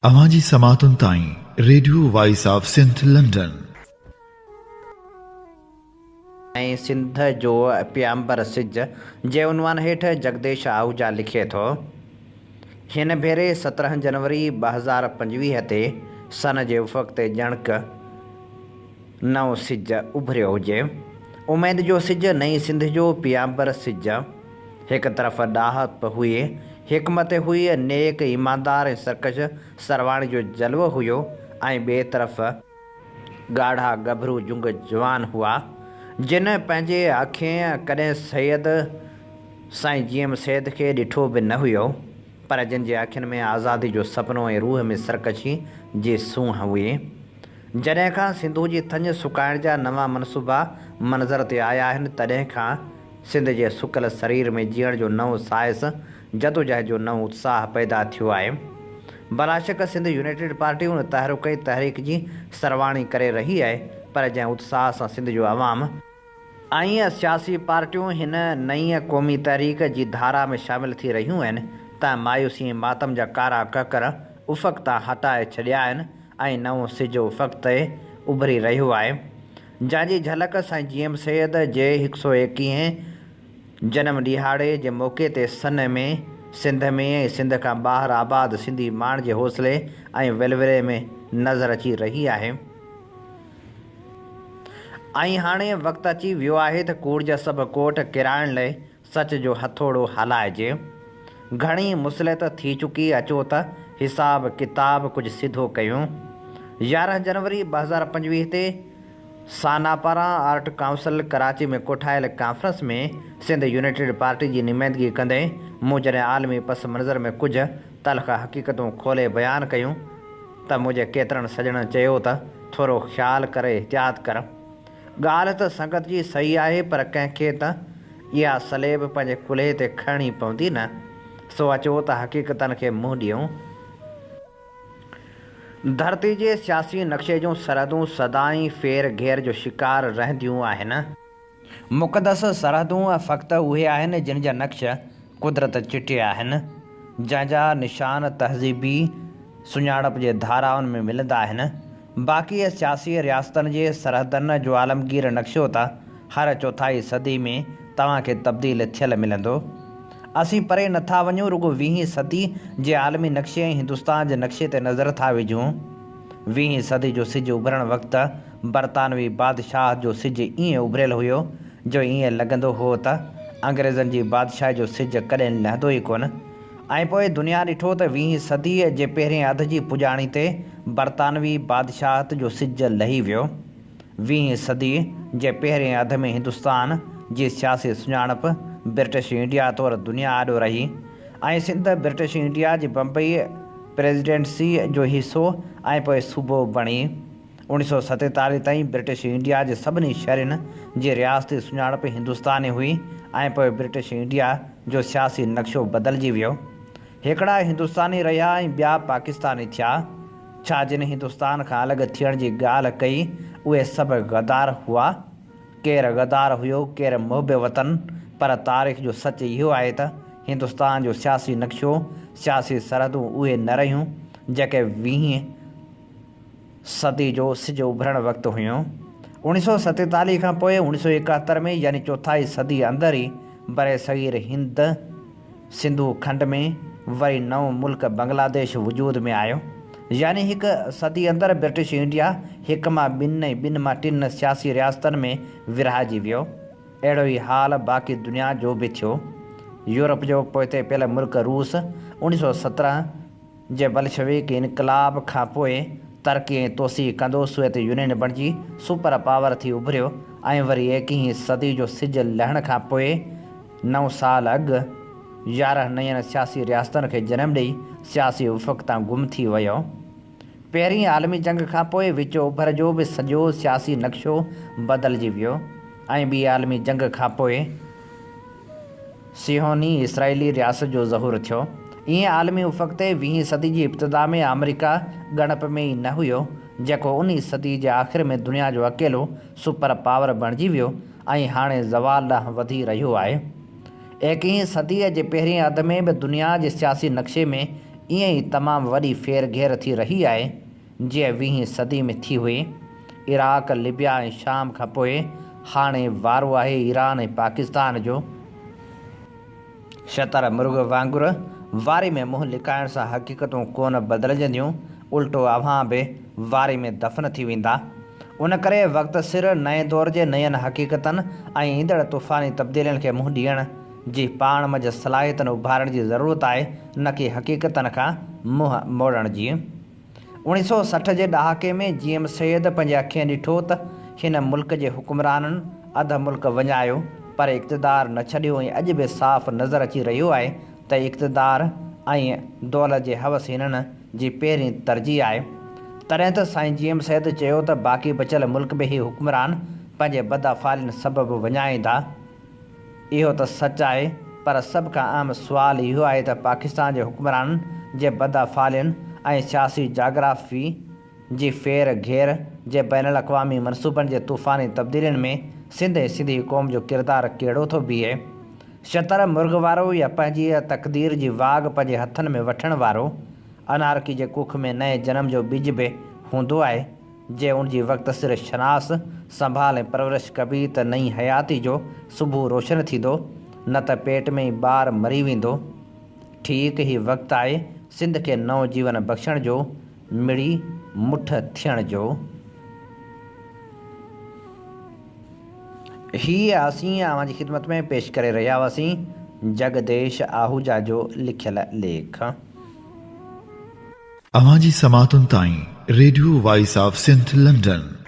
اوهان جي سماعتن تائين radio voice of Sindh London. ۽ Sindh جو پيامبر سج جي عنوان هيٺ جگديش آهوجا لکي ٿو، هن ڀيري 17 جنوري 2025 تي سن جي افق تي ڄڻڪ نئون سج اڀريو هجي. اميد جو سج، نئين سنڌ جو پيامبر سج. هڪ طرف ڏاهپ هئي، حڪمت هئي، نيڪ، ايماندار ۽ سرڪش سرواڻي جو جلوو هيو ۽ ٻئي طرف ڳاڙها ڳڀرو جنگ جوان هئا، جن پنهنجي اکين ڪڏهن سيد سائين جي ايم سيد کي ڏٺو به نه هيو، پر جن جي اکين ۾ آزادي جو سپنو ۽ روح ۾ سرڪشي جي سونهن هئي. جڏهن کان سنڌو جي ٿڃ سڪائڻ جا نوان منصوبا منظر تي آيا آهن، تڏهن کان سنڌ جي سڪل سرير ۾ جيئڻ جو نئون ساهس، جدوجهد جو نئون اتساهه پيدا ٿيو آهي. بلاشڪ سنڌ يونائيٽيڊ پارٽي ان تحرڪ ۽ تحريڪ جي سرواڻي ڪري رهي آهي، پر جنهن اتساهه سان سنڌ جو عوام ۽ سياسي پارٽيون هن نئين قومي تحريڪ جي ڌارا ۾ شامل ٿي رهيون آهن، تنهن مايوسي ۽ ماتم جا ڪارا ڪڪر افق تان هٽائي ڇڏيا آهن ۽ نئون سج افق تي اڀري رهيو آهي. جنهن جي جهلڪ سائين جي ايم سيد جي هڪ سئو ايڪيهين جنم ڏهاڙي جي موقعي تي سن ۾ سنڌ ۾ ۽ سنڌ کان ٻاهر آباد سنڌي ماڻهن جي حوصلي ۽ ولولي ۾ نظر اچي رهي آهي. ۽ هاڻي وقت اچي ويو آهي ته ڪوڙ جا سڀ ڪوٽ ڪيرائڻ لئه سچ جو هٿوڙو هلائجي. گهڻي مصلحت ٿي چڪي اچو ته حساب ڪتاب ڪجهه سڌو ڪيون. 11 جنوري 2025 تي سانا پاران آرٽ ڪائونسل ڪراچي ۾ ڪوٺايل ڪانفرنس ۾ سنڌ يونائيٽيڊ پارٽي جي نمائندگي ڪندي مون جڏهن عالمي پس منظر ۾ ڪجهه تلخ حقيقتون کولي بيان ڪيون ته منهنجي ڪيترن سڄڻن چيو ته ٿورو خيال ڪر احتياط ڪر. ڳالهه ته سنگت جي صحيح آهي پر ڪنهن کي ته اها صليب پنهنجي ڪلهي تي کڻڻي پوندي نه. سو اچو ته حقيقتن کي منهن ڏيون. ڌرتي جي سياسي نقشي جون سرحدون سدائين ڦير گهير جو شڪار رهنديون آهن. مقدس سرحدون فقط اهي آهن جن جا نقش قدرت چٽيا آهن، جنهن جا نشان تهذيبي سڃاڻپ جي ڌارائن ۾ ملندا آهن. باقي سياسي رياستن جي سرحدن جو عالمگير نقشو ته هر چوٿائي صدي ۾ توهان کي تبديل ٿيل ملندو. اسين پري نه ٿا وڃون رڳو ويهين صدي جي عالمي نقشي ۽ هندستان جي نقشي تي نظر ٿا وجهون. ويهين صدي جو سج اڀرڻ وقت برطانوي بادشاهت جو سج ائين اڀريل هيو جو ائين لڳندو هو ته انگريزن جي بادشاهي جو سج ڪڏهن لهندو ئي ڪونه ۽ پوء دنيا ڏٺو ته ويهين صديء جي پهرين اڌ جي پڄاڻي تي برطانوي بادشاهت جو سج لهي ويو. ويهين صديء جي پهرين اڌ ۾ هندستان جي سياسي سڃاڻپ برٽش انڊيا طور دنيا آڏو رهي ۽ سنڌ برٽش انڊيا جي بمبئي پريزيڊنسيء جو حصو ۽ پوء صوبو بڻي. 1947 تائين برٽش انڊيا جي سڀني شهرين جي رياستي سڃاڻپ هندستاني هئي ۽ پوء برٽش انڊيا جو سياسي نقشو بدلجي ويو. هڪڙا هندستاني رهيا ۽ ٻيا پاڪستاني ٿيا. ڇا جن هندستان کان الڳ ٿيڻ جي ڳالهه ڪئي اهي سڀ غدار هئا؟ ڪير غدار هيو ڪير محب وطن پر تاريخ جو سچ اهو آهي ته هندستان جو سياسي نقشو، سياسي سرحدون اهي نه رهيون جيڪي ويهين صدي جو سج اڀرڻ وقت هيون. 1947 کان پوء 1971 ۾ يعني چوٿائي صدي اندر ئي برصغير هند، سنڌو کنڊ ۾ وري نئون ملڪ بنگلاديش وجود ۾ آيو. يعني هڪ صدي اندر برٽش انڊيا هڪ مان ٻن ۽ ٻن مان ٽن سياسي رياستن ۾ ورهائجي ويو. اهڙو ئي حال باقي دنيا جو به ٿيو. يورپ جو پوئتي پيل ملڪ روس 1917 جي بلشويڪ انقلاب کان پوء ترقي ۽ توسيع ڪندو سوويت يونين بڻجي سپر پاور ٿي اڀريو ۽ وري ايڪيهين صدي جو سج لهڻ کان پوء نو سال اڳ 11 نين سياسي رياستن کي جنم ڏئي سياسي افق تان گم ٿي ويو. پهرين عالمي جنگ کان پوء وچ اوڀر جو به سڄو سياسي نقشو بدلجي ويو ۽ ٻي عالمي جنگ کان پوء صيهوني اسرائيلي رياست جو ظهور ٿيو. ائين عالمي افق تي ويهين صدي جي ابتدا ۾ آمريڪا ڳڻپ ۾ ئي نه هيو، جيڪو انهي صدي جي آخر ۾ دنيا جو اڪيلو سپر پاور بڻجي ويو ۽ هاڻي زوال ڏانهن وڌي رهيو آهي. ايڪيهين صديء جي پهرين اڌ ۾ به دنيا جي سياسي نقشي ۾ ائين ئي تمام وڏي ڦير گهير ٿي رهي آهي، جيئن ويهين صدي ۾ ٿي هئي. عراق، لبيا ۽ شام کان پوء هاڻي وارو آهي ايران ۽ پاڪستان جو. شتر مرغ وانگر واري ۾ منهن لڪائڻ سان حقيقتون ڪونه بدلجنديون، الٽو اوهان به واري ۾ دفن ٿي ويندا. ان ڪري وقت سر نئين دور جي نين حقيقتن ۽ ايندڙ طوفاني تبديلين کي منهن ڏيڻ جي پاڻ منجهه صلاحيتن اڀارڻ جي ضرورت آهي نه ڪي حقيقتن کان منهن موڙڻ جي. 1960 جي ڏهاڪي ۾ جي ايم سيد پنهنجي اکين ڏٺو ته هن ملڪ جي حڪمرانن اڌ ملڪ وڃايو پر اقتدار نه ڇڏيو ۽ اڄ به صاف نظر اچي رهيو آهي ته اقتدار ۽ دولت جي حوس هنن جي پهرين ترجيح آهي. تڏهن ته سائين جي ايم سيد چيو ته باقي بچيل ملڪ به هي حڪمران پنهنجي بدافعالين سبب وڃائيندا. اهو ته سچ آهي پر سڀ کان اهم سوال اهو آهي ته پاڪستان جي حڪمرانن جي بدافعالين ۽ سياسي جاگرافي جي ڦير گهير جي بين الاقوامي منصوبن جي طوفاني تبديلين ۾ سنڌ ۽ سنڌي قوم جو ڪردار ڪهڙو ٿو بيهي؟ شتر مرغ وارو يا پنهنجي تقدير جي واڳ پنهنجي هٿن ۾ وٺڻ وارو؟ انارڪي جي ڪک ۾ نئين جنم جو ٻج به هوندو آهي. جي ان جي وقت سر شناس، سنڀال ۽ پرورش ڪبي ته نئين حياتي جو صبح روشن ٿيندو، نه ته پيٽ ۾ ئي ٻار مري ويندو. ٺيڪ هي وقت آهي سنڌ کي نئون جيون بخشڻ جو، مڙي مٺ ٿيڻ جو. هي اسين اوهان جي خدمت ۾ پيش ڪري رهيا هئاسين جڳديش آهوجا جو لکيل ليک. اوهان جي سماعتن تائين radio voice of Sindh London.